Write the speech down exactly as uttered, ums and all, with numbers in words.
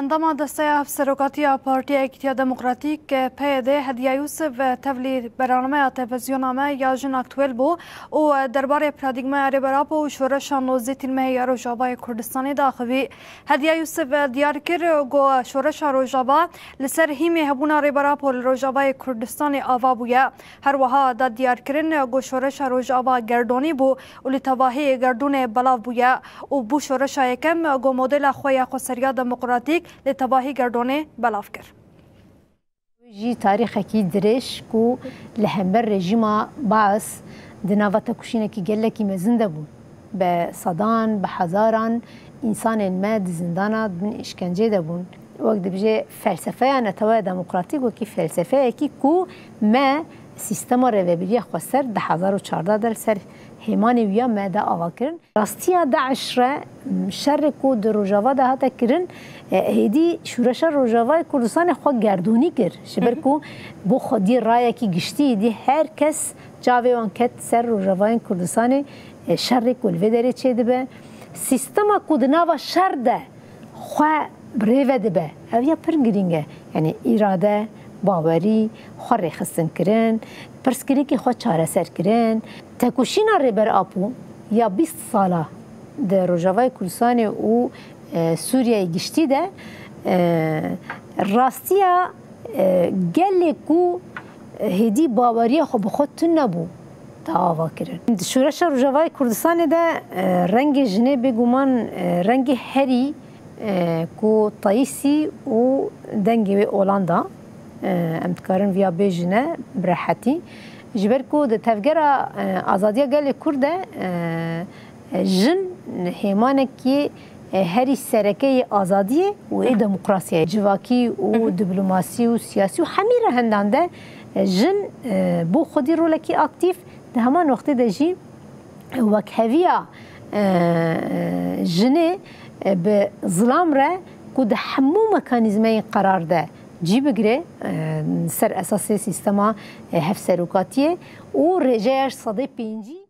Endama Desteya Hevserokatiya Partiya Yekîtiya Demokratîk, P Y D, Hediye Yûsif, tevlî bernameya televîzyona me ya Jin Aktuel bû û derbarê paradîgmaya Rêber Apo û şoreşa nozdeh Tîrmehê ya Rojavayê Kurdistanê daxivî. Hediye Yûsif diyar kir ku şoreşa Rojava li ser hîmê hebûna Rêber Apo li Rojavayê Kurdistanê ava bûye. Her wiha da diyarkirin ku şoreşa Rojava gerdonî bû û li tevahî gerdûnê belav bûye û bû şoreşa yekem ku modela xwe ya xweseriya demokratîk li tevahî gerdonê belav kir. Jî tarîxekî dirêj ku li hember rejîma Baas di nava tekoşînekî gelekî mezin de bû. Bi sedan, bi hezaran însanên me di zindana, di bin îşkencê de bûn. Wek dibêje, felsefeya Netewaya Demokratîk wekî felsefeyekî ku me sîstema rêvebiriya xweser di hezar û çardeh de li ser hêmanê wî ya me de ava kirin. Rastiya DAIŞ re, m, şerê ku di Rojava de hate kirin, e, hêdî Şûreşa Rojavayê Kurdistanê xwe gerdûnî kir. Ji ber Hı hı. ku bo xwedî rayekî giştî dî her kes çavê wan ket ser Rojavayên Kurdistanê, e, şerê ku li vê derê çêdibe. Sîstema ku di nava şer de xwe bi rê ve dibe. Ev ya pir girîng e. Yanî îrade, bawerî, xwe rêxistin kirin, pirsgirêkê xwe çareser kirin. Tekoşîna Rêber Apo ya bîst sala di Rojavayê Kurdistanê û, e, Sûriyeyê giştî de, e, rastiya, e, gelê ku hêdî baweriya xwe bi xwe tune bû, da ava kirin. Di Şoreşa Rojavayê Kurdistanê de, e, rengê jinê bêguman, e, rengê herî, e, ku tayîsî û dengê wê olan da, e, em dikarin viya bêjine bi rehetî. Ji ber ku di tevgera, e, azadiya gelê Kurd de, e, jin hêmanekî, e, herî sereke yê azadiyê û ê demokrasiyayê. Civakî û Hı hı. diplomasî û siyasî û hemî rehendan de, e, jin, e, bo xwedî rolekî aktîf, di heman wextê de jî wekheviya, e, jinê, e, bi zilam re ku di hemû mekanîzmeyên qerar de cî bigire, e, ser esasê sîstema, e, hevserokatiyê û rêjeya sedê pêncî